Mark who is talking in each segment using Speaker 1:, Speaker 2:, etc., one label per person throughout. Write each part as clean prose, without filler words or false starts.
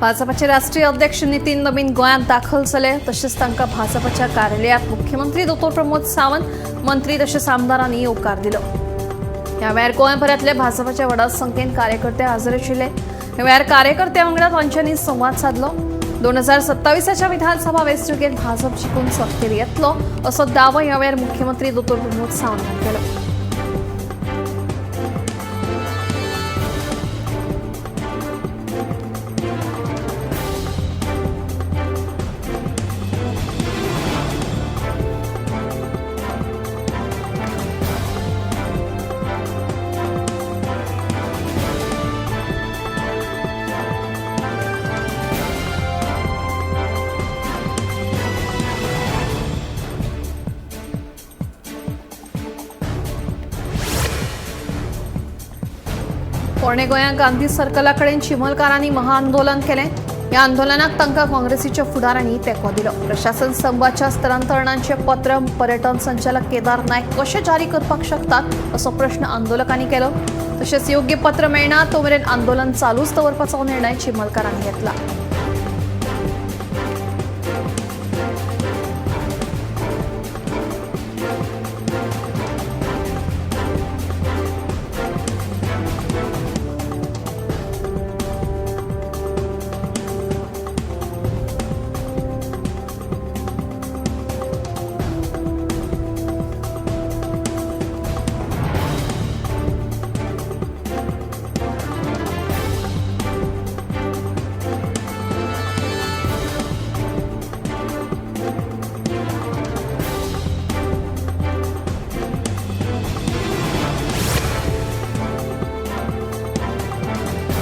Speaker 1: भाजपाचे राष्ट्रीय अध्यक्ष नितीन नबीन गोंयांत दाखल जाले. तशेंच तांकां भाजपाच्या कार्यालयांत मुख्यमंत्री दोतोर प्रमोद सावंत, मंत्री तशेंच आमदारांनी येवकार दिलो. ह्या वेळार गोंयभरांतले भाजपाचे व्हडा संख्येन कार्यकर्ते हजर आशिल्ले. ह्या वेळार कार्यकर्त्यां वांगडा तांच्यांनी संवाद सादलो. 2027च्या विधानसभा वेंचणुकेंत भाजप जिखून सत्तेर येतलो असो दावो ह्या वेळार मुख्यमंत्री दोतोर प्रमोद सावंत हांणी केलो. पोरणे गोंयांत गांधी सर्कला कडेन चिमलकारांनी महाआंदोलन केलें. ह्या आंदोलनाक तांकां काँग्रेसीच्या फुडारांनी तेंको दिलो. प्रशासन स्तंभाच्या स्थलांतरणांचे पत्र पर्यटन संचालक केदार नायक कशें जारी करपाक शकतात असो प्रश्न आंदोलकांनी केलो. तशेंच योग्य पत्र मेळना तो मेरेन आंदोलन चालूच दवरपाचो निर्णय चिमलकारांनी घेतला.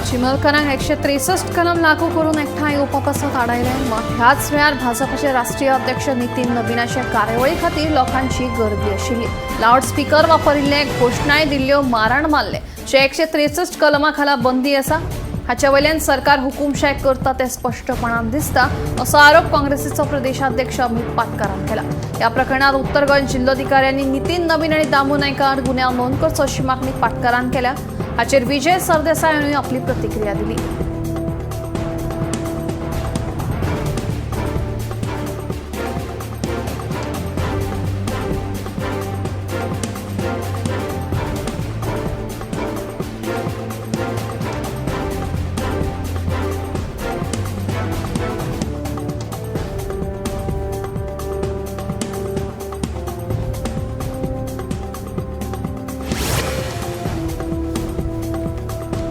Speaker 1: चिमलकारांक 163 कलम लागू करून एकठांय येवपा पासत आडायलें. मात ह्याच वेळार भाजपाचे राष्ट्रीय अध्यक्ष नितीन नबीनाचे कार्यावळी खातीर लोकांची गर्दी आशिल्ली. लावडस्पीकर वापरिल्ले, घोशणाय दिल्ल्यो, माराण मारले. जे 163 कलमा खाला बंदी आसा हाच्या वयल्यान सरकार हुकुमशाय करता तें स्पश्टपणान दिसता असो आरोप काँग्रेसीचो प्रदेशाध्यक्ष अमित पाटकारान केला. ह्या प्रकरणात उत्तर गोंय जिल्लोधिकाऱ्यांनी नितीन नबीन आनी दामू नायका आड गुन्यांव नोंद करचो अशी मागणी पाटकारान केल्या. हाचेर विजय सरदेसाय हांणी आपली प्रतिक्रिया दिली.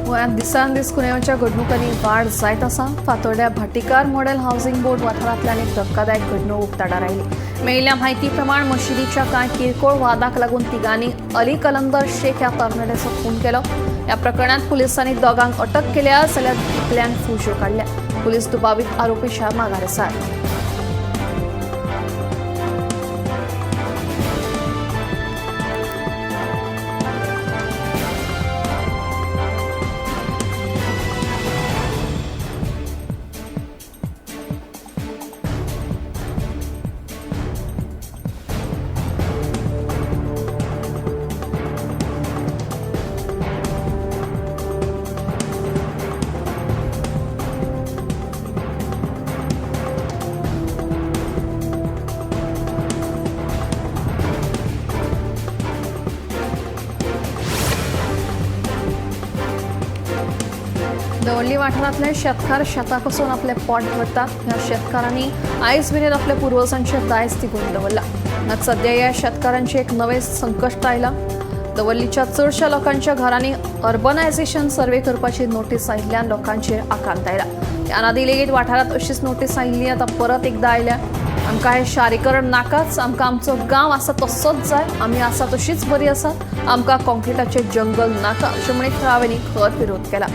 Speaker 1: गोंयांत दिसान दीस गुन्यांवाच्या घडणुकांनी वाड जायत आसा. फातोड्ड्या भाटीकार मॉडेल हावसिंग बोर्ड वाठारांतल्यान एक धक्कादायक घडणूक उक्ताडार आयली. मेळिल्ल्या म्हायती प्रमाण मशिदीच्या कांय किरकोळ वादाक लागून तिगांनी अली कलंदर शेख ह्या तरणाट्याचो खून केलो. ह्या प्रकरणांत पुलिसांनी दोगांक अटक केल्या जाल्यार एकल्यान फुज्यो काडल्या. पुलीस दुबावीत आरोपीच्या मागार आसात. दवर्ली वाठारांतले शेतकार शेतापासून आपले पोट भरतात. ह्या शेतकारांनी आयज मेरेन आपल्या पुर्वजांचे दायज तिगोवन दवरला. मात सद्या ह्या शेतकारांचे एक नवें संकश्ट आयलां. दवर्लीच्या चडशा लोकांच्या घरांनी अर्बनायझेशन सर्वे करपाची नोटीस आयिल्ल्यान लोकांचेर आकांत आयला. ह्या आदीं लेगीत वाठारांत अशीच नोटीस आयिल्ली, आतां परत एकदां आयल्या. आमकां हें शारीकरण नाकाच, आमकां आमचो गांव आसा तसोच जाय, आमी आसा तशीच बरी आसा, आमकां कॉन्क्रिटाचें जंगल नाका अशें म्हणीत थळाव्यांनी खर विरोध केला.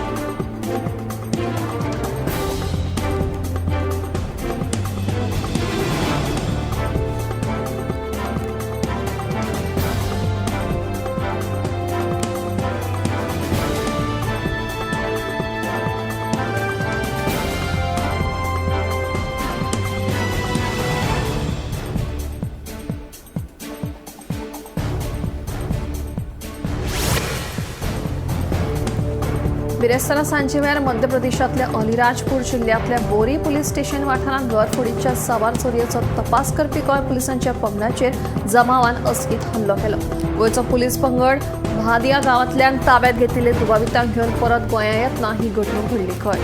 Speaker 1: बिरेस्तारा सांजे वेळार मध्य प्रदेशांतल्या अलिराजपूर जिल्ल्यांतल्या बोरी पुलीस स्टेशन वाठारांत घरफोडीच्या साबार चोरयेचो तपास करपी गोंय पुलिसांच्या पंगडाचेर जमावान अचकीत हल्लो केलो. गोंयचो पुलीस पंगड भादिया गांवांतल्यान ताब्यात घेतिल्ले दुबावितांक घेवन परत गोंया येतना ही घडणूक घडली खंय.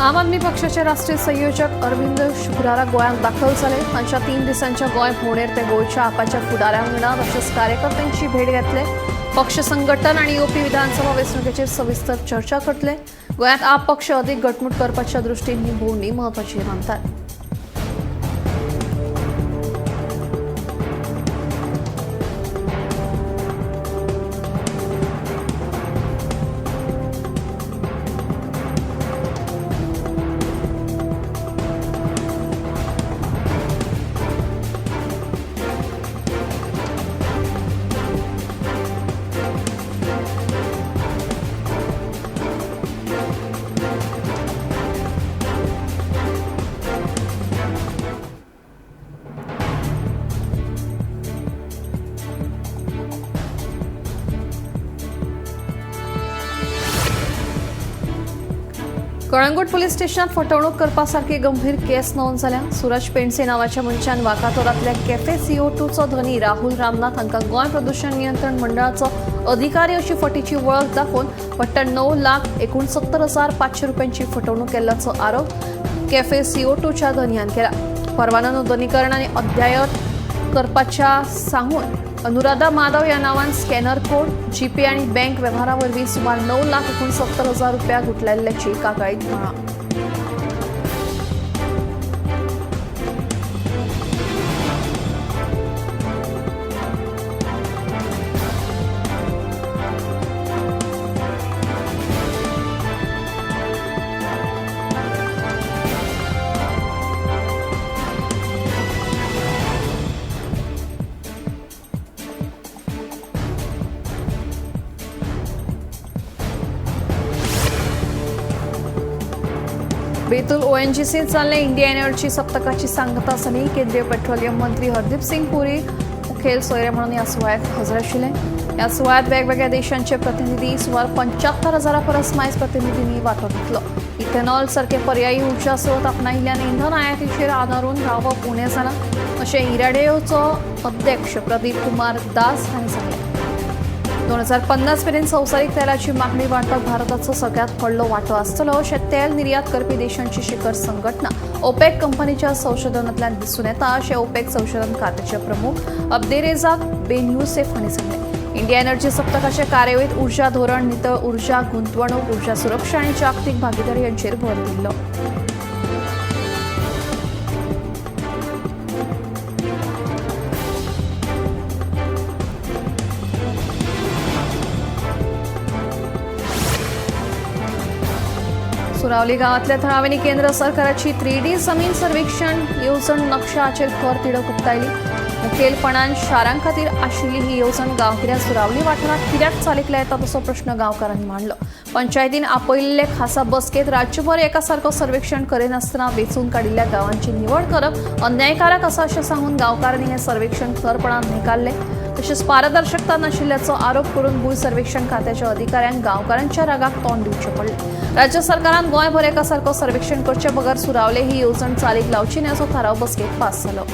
Speaker 1: आम आदमी पक्षाचे राष्ट्रीय संयोजक अरविंद शुक्रारा गोंयांत दाखल जाले. तांच्या 3 दिसांच्या गोंय भोंवडेर ते गोंयच्या आपाच्या फुडाऱ्यां वांगडा तशेंच कार्यकर्त्यांची भेट घेतले. पक्ष संघटन आनी येवपी विधानसभा वेंचणुकेचेर सविस्तर चर्चा करतले. गोंयांत आप पक्ष अधिक घटमूट करपाच्या दृश्टीन ही भोंवडी म्हत्वाची मानतात. कळंगूट पुलीस स्टेशनात फटवणूक करपासारकी गंभीर केस नोंद जाल्या. सूरज पेंडसे नावाच्या मनशान वाकातोरांतल्या कॅफे CO2चो धनी राहुल रामनाथ हांकां गोंय प्रदूषण नियंत्रण मंडळाचो अधिकारी अशी फटीची वळख दाखोवन वट्ट 9,69,500 रुपयांची फटवणूक केल्ल्याचो आरोप कॅफे CO2च्या धनयान केला. परवानो नूतनीकरण आनी अद्यायत करपाच्या सांगून अनुराधा माधव या नावान स्कॅनर कोड, जीपे आणि बँक व्यवहारावरवीं सुमार 9,69,000 रुपया गुठलायिल्ल्याची कागाळीत म्हळां. बेतूल ONGC चालले इंडिया एनर्जी सप्तकाची सांगता आसली. केंद्रीय पेट्रोलियम मंत्री हरदीप सिंग पुरी मुखेल सोयरे म्हणून ह्या सुवाळ्यात हजर आशिल्ले. ह्या सुवाळ्यात वेगवेगळ्या देशांचे प्रतिनिधी सुमार 75,000 परस मायज प्रतिनिधींनी वांटो घेतलो. इथेनॉल सारखे पर्यायी ऊर्जा स्रोत आपणायिल्ल्यान इंधन आयातीचेर आदारून रावप उणें जालां अशें इराडेओचो अध्यक्ष प्रदीप कुमार दास हांणी सांगलें. 2050 मेरेन संवसारीक तेलाची मागणी वाडपाक भारताचो सगळ्यांत व्हडलो वांटो आसतलो अशें तेल निर्यात करपी देशांची शिखर संघटना ओपेक कंपनीच्या संशोधनांतल्यान दिसून येता अशें ओपेक संशोधन खात्याचे प्रमुख अब्देरेजाक बेन युसेफ हांणी सांगलें. इंडिया एनर्जी सप्तकाचे कार्यावळींत ऊर्जा धोरण, नितळ ऊर्जा, गुंतवणूक, ऊर्जा सुरक्षा आनी जागतीक भागीदारी हांचेर भर दिल्लो. सुरावली गांवांतल्या थळाव्यांनी केंद्र सरकाराची 3D जमीन सर्वेक्षण येवजण नकशाचेर खर तिडक उक्तायली. मुखेलपणान शारां खातीर आशिल्ली ही येवजण गांवगिऱ्या सुरावली वाठारांत कित्याक चालीक लायतात असो प्रश्न गांवकारांनी मांडलो. पंचायतीन आपयिल्ले खासा बसकेत राज्यभर एकासारको सर्वेक्षण करिनासतना वेंचून काडिल्ल्या गांवांची निवड करप अन्यायकारक आसा अशें सांगून गांवकारांनी हें सर्वेक्षण खरपणान न्हयकारलें. तशेंच पारदर्शकता नाशिल्ल्याचो आरोप करून भूंय सर्वेक्षण खात्याच्या अधिकाऱ्यांक गांवकारांच्या रागाक तोंड दिवचें पडलें. राज्य सरकारान गोंयभर एकासारको सर्वेक्षण करचे बगर सुरावले ही येवजण चालीक लावची न्हय असो थाराव बसकेत पास जालो.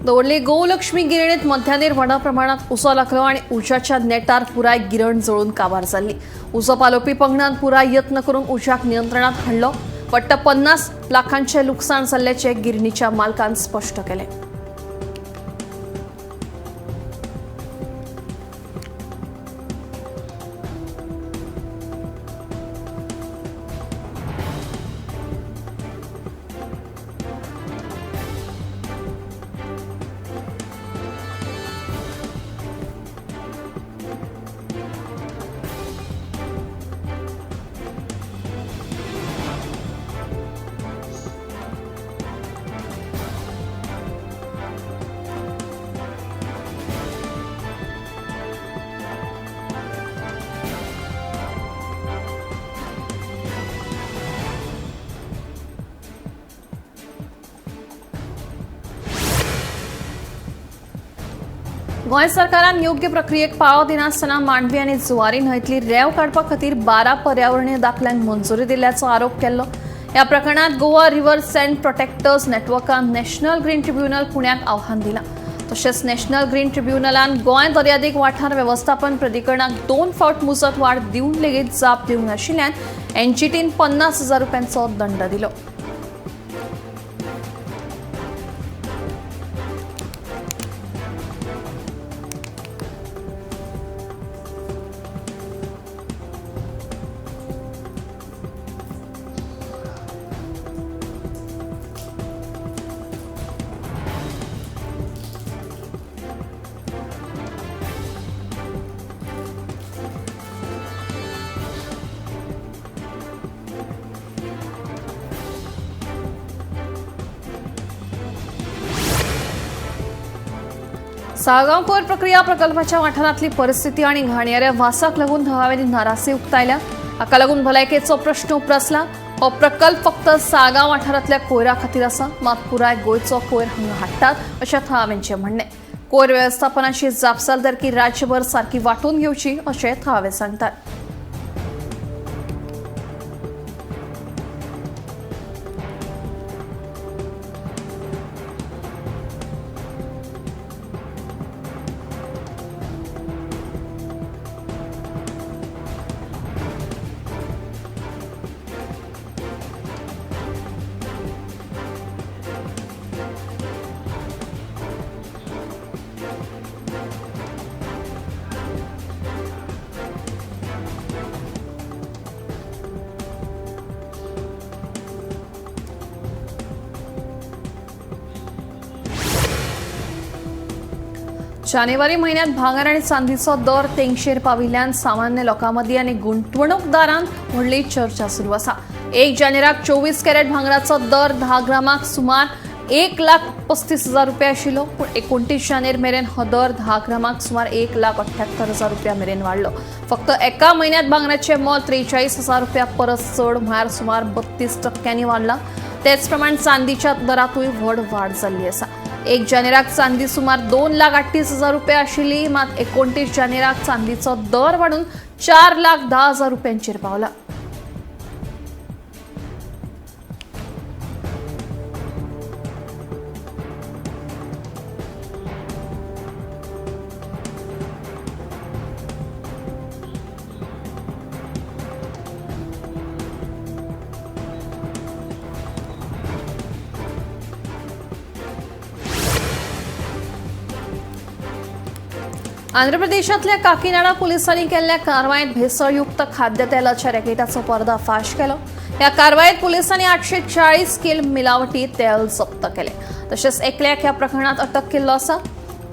Speaker 1: दवर्ले गोलक्ष्मी गिरणीत मध्यानेर व्हडा प्रमाणात उजो लागलो आणि उज्याच्या नेटार पुराय गिरण जळून काबार जाल्ली. उजो पालोवपी पंगडान पुराय यत्न करून उज्याक नियंत्रणात हाडलो. वट्ट 50 लाखांचे लुकसाण जाल्ल्याचें गिरणीच्या मालकान स्पश्ट केलें. गोंय सरकारान योग्य प्रक्रियेक पाळो दिनासतना मांडवी आनी जुवारी न्हंयतली रेंव काडपा खातीर 12 पर्यावरणीय दाखल्यांक मंजुरी दिल्ल्याचो आरोप केल्लो. ह्या प्रकरणांत गोवा रिव्हर सँड प्रोटेक्टर्स नेटवर्कान नॅशनल ग्रीन ट्रिब्युनल पुण्याक आव्हान दिलां. तशेंच नॅशनल ग्रीन ट्रिब्युनलान गोंय दर्यादेग वाठार वेवस्थापन प्राधिकरणाक 2 फावट मुजत वाड दिवन लेगीत जाप दिवंक नाशिल्ल्यान एनजीटीन 50,000 रुपयांचो दंड दिलो. साळगांव कोयर प्रक्रिया प्रकल्पाच्या वाठारांतली परिस्थिती आनी घाणयाऱ्या वासाक लागून थळाव्यांनी नाराजी उक्तायल्या. हाका लागून भलायकेचो प्रश्न उप्रासला. हो प्रकल्प फक्त साळगांव वाठारांतल्या कोयरा खातीर आसा, मात पुराय गोंयचो कोयर हांगा हाडटात अशें थळाव्यांचें म्हणणें. कोयर वेवस्थापनाची जापसालदारकी राज्यभर सारकी वांटून घेवची अशें थळावे सांगतात. जानेवारी म्हयन्यात भांगर आनी चांदीचो दर तेंगशेर पाविल्ल्यान सामान्य लोकां मदीं आनी गुंतवणूकदारांत व्हडली चर्चा सुरू आसा. 1 जानेराक 24 कॅरेट भांगराचो दर 10 ग्रामाक सुमार 1,35,000 रुपया आशिल्लो, पूण 29 जानेर मेरेन हो दर 10 ग्रामाक सुमार 1,78,000 रुपया मेरेन वाडलो. फक्त एका म्हयन्यात भांगराचें मोल 43,000 रुपया परस चड म्हळ्यार सुमार 32% वाडलां. तेच प्रमाण चांदीच्या दरांतूय व्हड वाड जाल्ली आसा. 1 जानेराक चांदी सुमार 2,38,000 रुपया आशिल्ली, मात 29 जानेराक चांदीचो दर वाडून 4,10,000 रुपयांचेर पावला. आंध्र प्रदेशातल्या काकीनाडा पोलिसांनी केल्ल्या कारवायेत भेसळयुक्त खाद्यतेलाच्या रॅकेटाचो पर्दाफाश केलो. ह्या कारवायेत पोलिसांनी 840 किल मिलावटी तेल जप्त केले. तशेंच एकल्याक ह्या प्रकरणात अटक केल्लो आसा.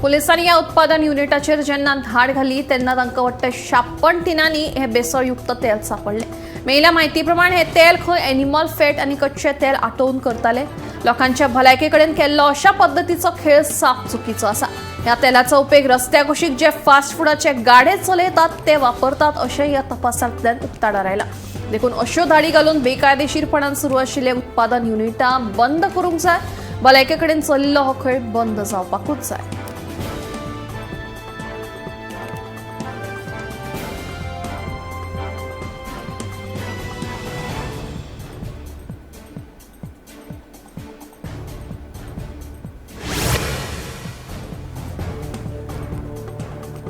Speaker 1: पोलिसांनी ह्या उत्पादन युनिटाचेर जेन्ना धाड घाली तेन्ना तांकां वट्ट 56 टिनांनी हे भेसळयुक्त तेल सांपडलें. मेळिल्ल्या म्हायती प्रमाण हे तेल खंय एनिमल फॅट आनी कच्चें तेल आटोवन करताले. लोकांच्या भलायके कडेन केल्लो अशा पद्दतीचो खेळ साप चुकीचो आसा. ह्या तेलाचो उपेग रस्त्या कुशीक जे फास्ट फुडाचे गाडे चलयतात ते वापरतात अशें ह्या तपासांतल्यान उक्ताडार आयलां. देखून अश्यो धाडी घालून बेकायदेशीरपणान सुरू आशिल्ले उत्पादन युनिटां बंद करूंक जाय. भलायके कडेन चलिल्लो हो खेळ बंद जावपाकूच जाय.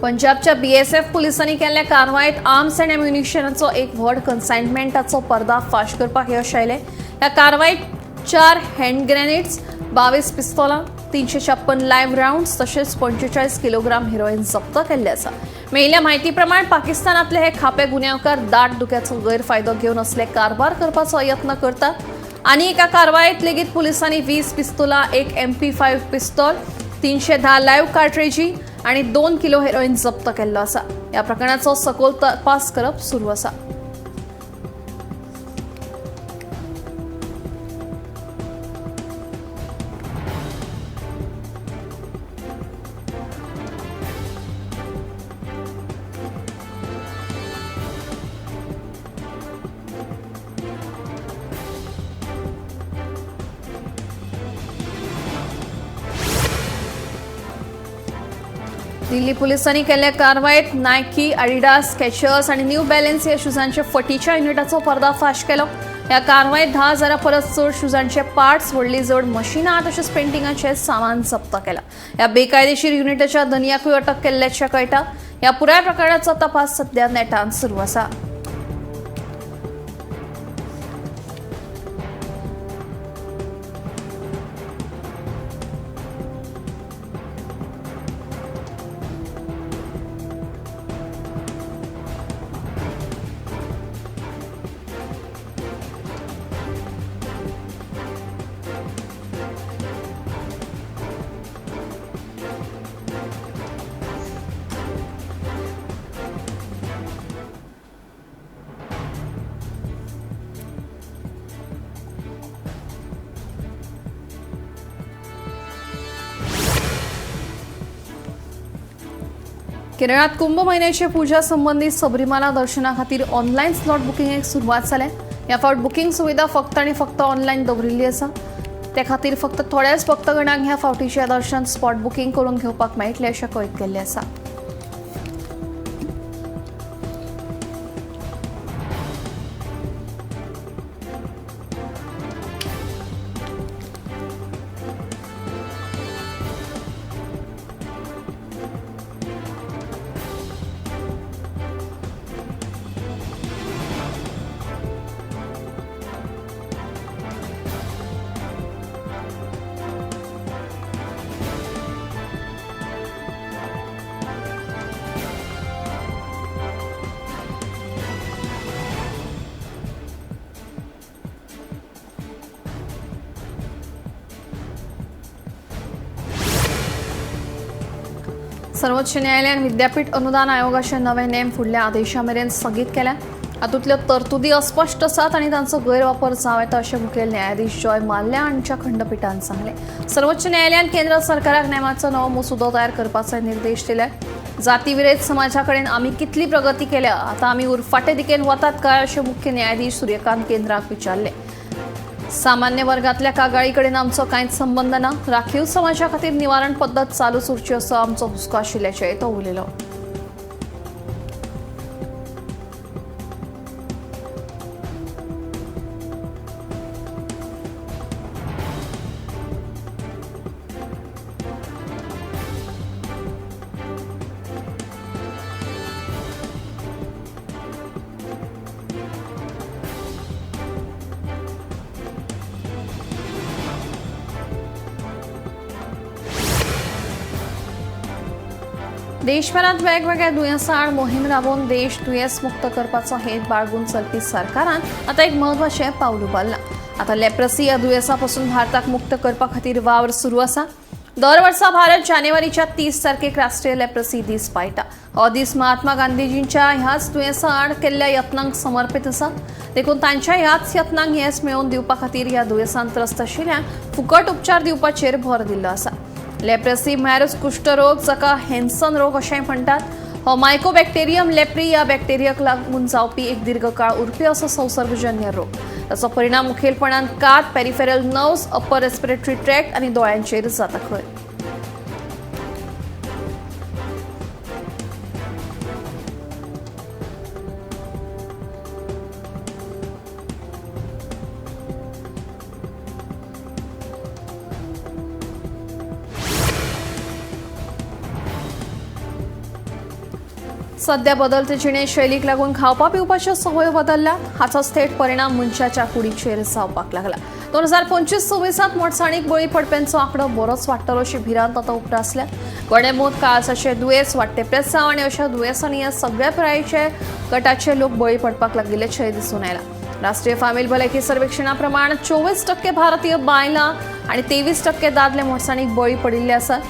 Speaker 1: पंजाबच्या बीएसएफ पुलिसांनी केल्ल्या कारवायेत आर्म्स अँड एम्युनिशनाचो एक व्हड कन्सायनमेंटाचो पर्दाफाश करपाक यश आयलें. ह्या कारवायेत 4 हँड ग्रेनेड्स, 22 पिस्तोलां, 356 लायव्ह रावंड्स तशेंच 45 किलोग्राम हेरोइन जप्त केल्ले आसा. मेळिल्ल्या म्हायती प्रमाण पाकिस्तानांतले हे खापे गुन्यांवकार दाट धुक्याचो गैरफायदो घेवन असले कारभार करपाचो यत्न करतात. आनी एका कारवायेत लेगीत पुलिसांनी 20 पिस्तोलां, एक MP5 पिस्तोल, 310 लायव्ह कार्ट्रेजी आनी 2 किलो हेरोइन जप्त केल्लो आसा. ह्या प्रकरणाचो सखोल तपास करप सुरू आसा. दिल्ली पोलिसांनी केल्ल्या कारवायेत नायकी, ॲडिडास, स्केचर्स आणि न्यू बॅलन्स या शूजांच्या फटीच्या युनिटाचो पर्दाफाश केलो. ह्या कारवायेत 10,000 परस चड शूजांचे पार्ट्स, व्हडली जड मशिनां तशेंच पेंटिंगाचें सामान जप्त केलां. ह्या बेकायदेशीर युनिटाच्या धनयाकूय अटक केल्ल्याचें कळटा. ह्या पुराय प्रकरणाचो तपास सध्या नेटान सुरू आसा. केरळात कुंभ महिन्याच्या पूजा संबंधी सबरीमाला दर्शना खातीर ऑनलायन स्लॉट बुकिंगेक सुरवात जाल्या. ह्या फावट बुकिंग सुविधा फक्त आनी फक्त ऑनलायन दवरिल्ली आसा. ते खातीर फक्त थोड्याच भक्तगणांक ह्या फावटीचें दर्शन स्पॉट बुकिंग करून घेवपाक मेळटलें अशें कळीत केल्लें आसा. सर्वोच्च न्यायालयान विद्यापीठ अनुदान आयोगाचे नवे नेम फुडल्या आदेशा मेरेन स्थगीत केल्या. हातूंतल्यो तरतुदी अस्पश्ट आसात आनी तांचो गैरवापर जावं येता अशें मुखेल न्यायाधीश जॉय माल्ल्या हांच्या खंडपिठान सांगलें. सर्वोच्च न्यायालयान केंद्र सरकाराक नेमाचो नवो मसुदो तयार करपाचो निर्देश दिले. जातीविरयत समाजा कडेन आमी कितली प्रगती केल्या, आतां आमी उरफाटे दिकेन वतात काय अशें मुख्य न्यायाधीश सूर्यकांत केंद्राक विचारलें. सामान्य वर्गातल्या कागाळी कडेन आमचो कांयच संबंद ना, राखीव समाजा खातीर निवारण पद्दत चालूच उरची असो आमचो हुस्को आशिल्ल्याचें तो उलयलो. देशभरात वेगवेगळ्या दुयेंसां आड मोहीम राबोवन देश दुयेंस मुक्त करपाचो हेत बाळगून चलपी सरकारान आतां एक म्हत्वाचें पावल उबारलां. आतां लेप्रसी ह्या दुयेंसा पसून भारताक मुक्त करपा खातीर वावर सुरू आसा. दर वर्सा भारत जानेवारीच्या 30 तारखेक राष्ट्रीय लेप्रसी दीस पाळटा. हो दीस महात्मा गांधीजींच्या ह्याच दुयेंसा आड केल्ल्या यत्नांक समर्पित आसा. देखून तांच्या ह्याच यत्नांक येस मेळोवन दिवपा खातीर ह्या दुयेंसान त्रस्त आशिल्ल्यांक फुकट उपचार दिवपाचेर भर दिल्लो आसा. लेप्रसी म्हळ्यारूच कुष्ठरोग, जाका हेन्सन रोग अशेंय म्हणटात, हो मायकोबॅक्टेरियम लेप्री ह्या बॅक्टेरियाक लागून जावपी एक दीर्घकाळ उरपी असो संसर्गजन्य रोग. ताचो परिणाम मुखेलपणान कात, peripheral nerves, upper respiratory tract आनी दोळ्यांचेर जाता खंय. सध्या बदलते जिणेशैलीक लागून खावपा पिवपाच्यो संवयो बदल्ल्यात. हाचोच थेट परिणाम मनशाच्या कुडीचेर जावपाक लागला. 2025-26 मोटसाणीक बळी पडप्यांचो आंकडो बरोच वाडटलो अशी भिरांत आतां उप्रासल्या. गोडेंमूत, काळजाचे दुयेंस, वाडटे प्रेसांव आनी अशा दुयेंसांनी ह्या सगळ्या पिरायेचे गटाचे लोक बळी पडपाक लागिल्ल्याचें दिसून आयलां. राष्ट्रीय फामील भलायकी सर्वेक्षणा प्रमाण 24% भारतीय बायलां आनी 23% दादले मोटसाणीक बळी पडिल्ले आसात.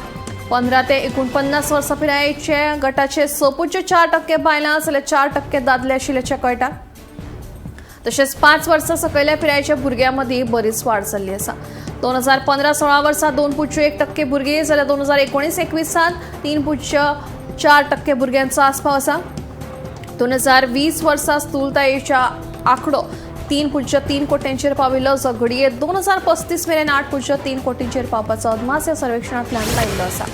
Speaker 1: 15 ते 49 वर्सां पिरायेचे गटाचे 6.4% बायलां जाल्यार 4% दादले आशिल्ल्याचें कळटा. तशेंच 5 वर्सां सकयल्या पिरायेच्या भुरग्यां मदीं बरीच वाड जाल्ली आसा. 2015-16 वर्सा 2.1% भुरगीं जाल्यार 2019-21 3.4% भुरग्यांचो आस्पाव आसा. 2020 वर्सा स्थूलतायेच्या आंकडो 3.3 कोटींचेर पाविल्लो, जो घडये 2035 मेरेन 8.3 कोटींचेर पावपाचो अदमास ह्या सर्वेक्षणांतल्यान लायिल्लो आसा.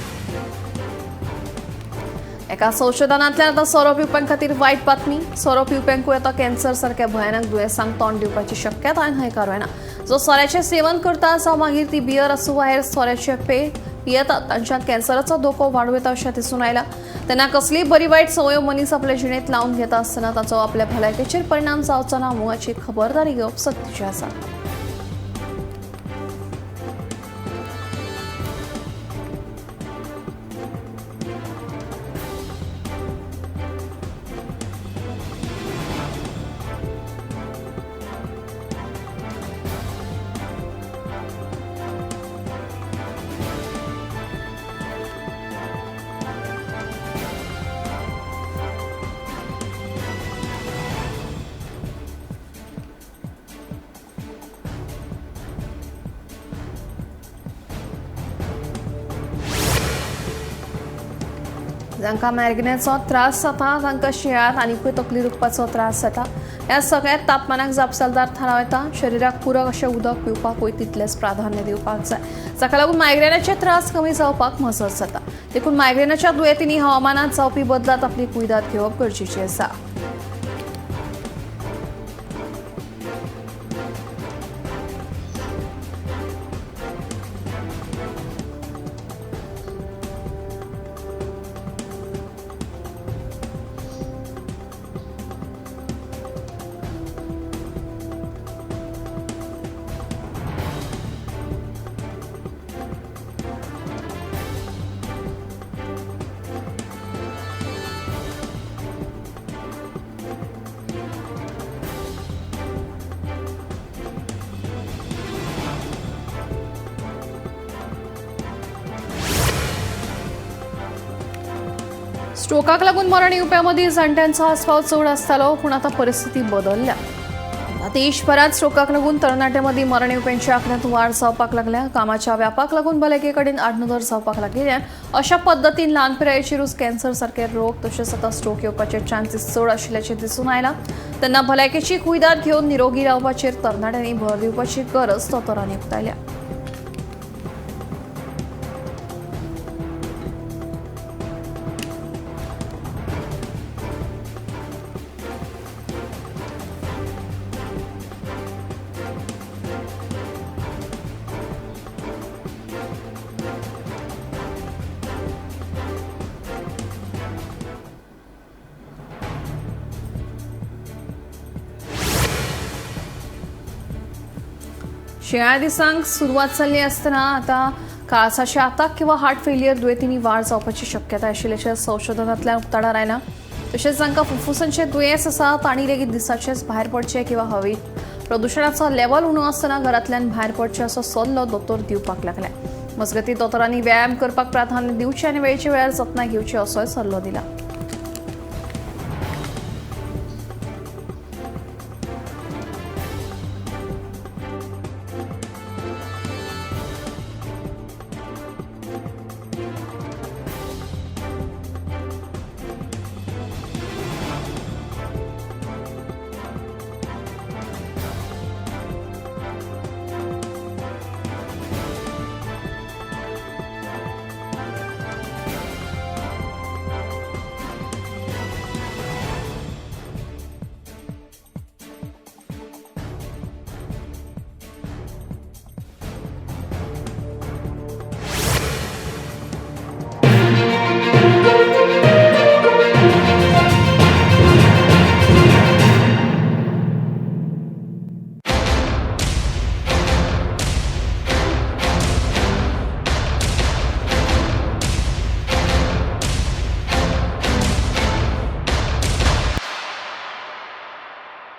Speaker 1: एका संशोधनांतल्यान आतां सोरो पिवप्यां खातीर वायट बातमी. सोरो पिवप्यांकूय आतां कॅन्सर सारक्या भयानक दुयेंसांक तोंड दिवपाची शक्यताय न्हयकारूं येना. जो सोऱ्याचें सेवन करता, जावं मागीर ती बियर आसूं वा हेर सोऱ्याचे पेय पियेतात, तांच्यांत कॅन्सराचो धोको वाडूं येता अशें दिसून आयलां. तेन्ना कसलीय बरी वायट संवयो मनीस आपल्या जिणेंत लावन घेता आसतना ताचो आपल्या भलायकेचेर परिणाम जावचो ना म्हूण हाची खबरदारी घेवप सक्तीचें आसा. जांकां मायग्रेनाचो त्रास जाता तांकां शिंयाळ्यांत आनीकूय तकली दुखपाचो त्रास जाता. ह्या सगळ्या तापमानाक जापसालदार थारावं येता. शरिराक पुरक अशें उदक पिवपाकूय तितलेंच प्राधान्य दिवपाक जाय, जाका लागून मायग्रेनाचे त्रास कमी जावपाक मजत जाता. देखून मायग्रेनाच्या दुयेंतींनी हवामानांत जावपी बदलांत आपली कुयदाद घेवप गरजेची आसा. स्ट्रोकाक लागून मरण येवप्यां मदीं जाण्ट्यांचो आस्पाव चड आसतालो, पूण आतां परिस्थिती बदल्ल्या. देशभरांत स्ट्रोकाक लागून तरणाट्यां मदीं मरण येवप्यांच्या आंकड्यांत वाड जावपाक लागल्या. कामाच्या व्यापाक लागून भलायके कडेन आडनदर जावपाक लागिल्ल्यान अशा पद्दतीन ल्हान पिरायेचेरूच कॅन्सर सारके रोग तशेंच आतां स्ट्रोक येवपाचे चान्सीस चड आशिल्ल्याचें दिसून आयलां. तेन्ना भलायकेची कुयदाद घेवन निरोगी रावपाचेर तरणाट्यांनी भर दिवपाची गरज दोतोरांनी उक्तायल्या. शिंयाळ्या दिसांक सुरवात जाल्ली आसतना आतां काळजाचे आताक किंवा हार्ट फेलियर दुयेंतींनी वाड जावपाची शक्यताय आशिल्ल्याचें संशोधनांतल्यान उक्ताडार आयलां. तशेंच जांकां फुफ्फुसांचें दुयेंस आसा तांणी लेगीत दिसाचेच भायर पडचें किंवा हवे प्रदुशणाचो लेवल उणो आसतना घरांतल्यान भायर पडचें असो सल्लो दोतोर दिवपाक लागले. मजगतीं दोतोरांनी व्यायाम करपाक प्राधान्य दिवचें आनी वेळचे वेळार जतनाय घेवची असोय सल्लो दिला.